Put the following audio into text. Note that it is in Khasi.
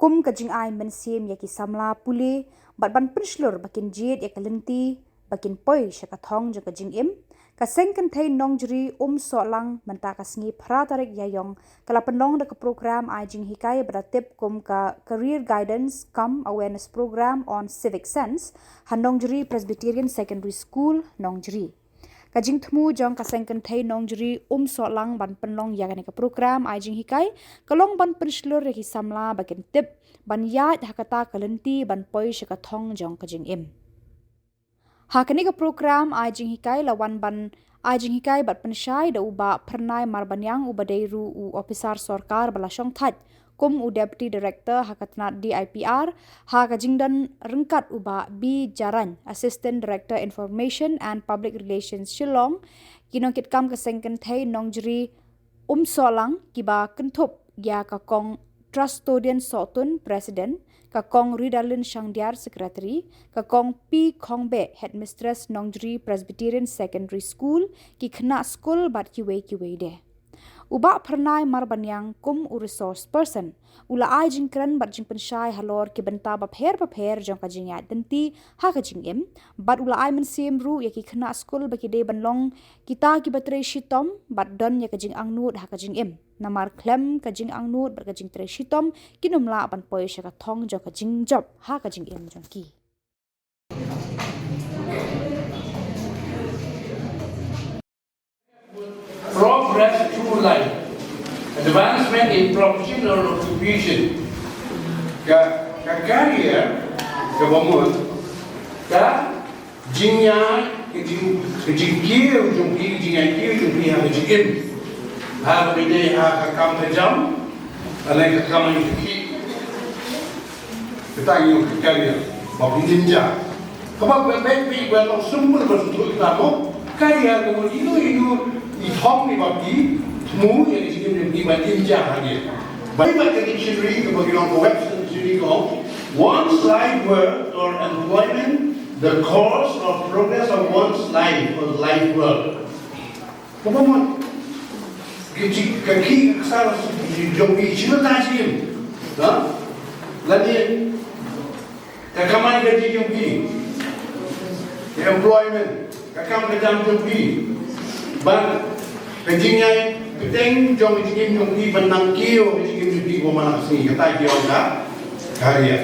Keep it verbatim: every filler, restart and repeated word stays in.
kum ka jingai mynsiem ïa ki samla pule, bad ban pynshlur ba kin jied ïa ka lynti ba kin poi sha ka thong jong ka jingim, ka Seng Kynthei Nongjri Umsohlang mynta ka sngi phra tarik Ïaïong ka la pynlong da ka program ai jinghikai ba la tip kum ka Career Guidance cum Awareness Program on Civic Sense ha Nongjri Presbyterian Secondary School, Nongjri. Ka jingthmu jong ka Seng Kynthei Nongjri Umsohlang ban pynlong ïa kane ka program ai jinghikai ka long ban pynshlur ïa ki samla ba kin tip ban ïaid ha kata ka lynti ban poi sha ka thong jong ka jingim. Ha kane ka program ai jinghikai la wan ban ai jinghikai bad pynshai da u Bah Phyrnai Marbaniang uba dei ruh u ophisar sorkar ba la shongthait kum u Deputy Director ha ka tnat D I P R, ha ka jingdon ryngkat u Bah B Jarain, Assistant Director Information and Public Relations Shillong, ki nongkitkam ka Seng Kynthei Nongjri Umsohlang kiba kynthup ïa ka Kong Trustodian Sohtun, President, ka Kong Ridalin Shangdiar, Secretary, ka Kong P Khongbeh, Headmistress Nongjri Presbyterian Secondary School, ki khynnah skul bad kiwei kiwei de. U Bah Phyrnai Marbaniang kum u resource person u la ai jingkren bad jingpynshai halor ki bynta bapher bapher jong ka jingïaid lynti ha ka jingim, bad u la ai mynsiem ruh ïa ki khynnah skul ba ki dei ban long kita kiba trei shitom bad don ïa ka jingangnud ha ka jingim. Namar khlem ka jingangnud bad ka jingtrei shitom kin ym lah ban poi sha ka thong jong ka jingjop ha ka jingim jong ki. Progress through life. Advancement in profession or occupation. Ka, ka career, ka ba mut, ka jingïaid, ka jing, ka jingkiew jong phi, ka jingïaid kiew jong phi ha ka jingim. Ha kaba ïadei ha ka kam ka jam, lane ka kamai ka khih. Kata ngi ong ka career, ba phin im ja. Kaba ba ba ba ba long sumber ba suthu kita mo. Career ka mo ino ino i thong ni ba phi thmu ïa ka jingim jong phi ban im ja ha ngi. Ba ba ka dictionary kaba ngi ong ka Webster dictionary ka ong, one's life work or employment, the course or progress of one's life or life work. Kaba mut ka jing, ka khih ka ksar jong phi, shu ta jingim. Ha? Lane ka kamai kajih jong phi, ka employment, ka kam ka jam jong phi, bad ka jingïaid bteng jong ka jingim jong phi ban nang kiew ka jingim jong phi kumba man la ka sngi, kata ki ong ka career.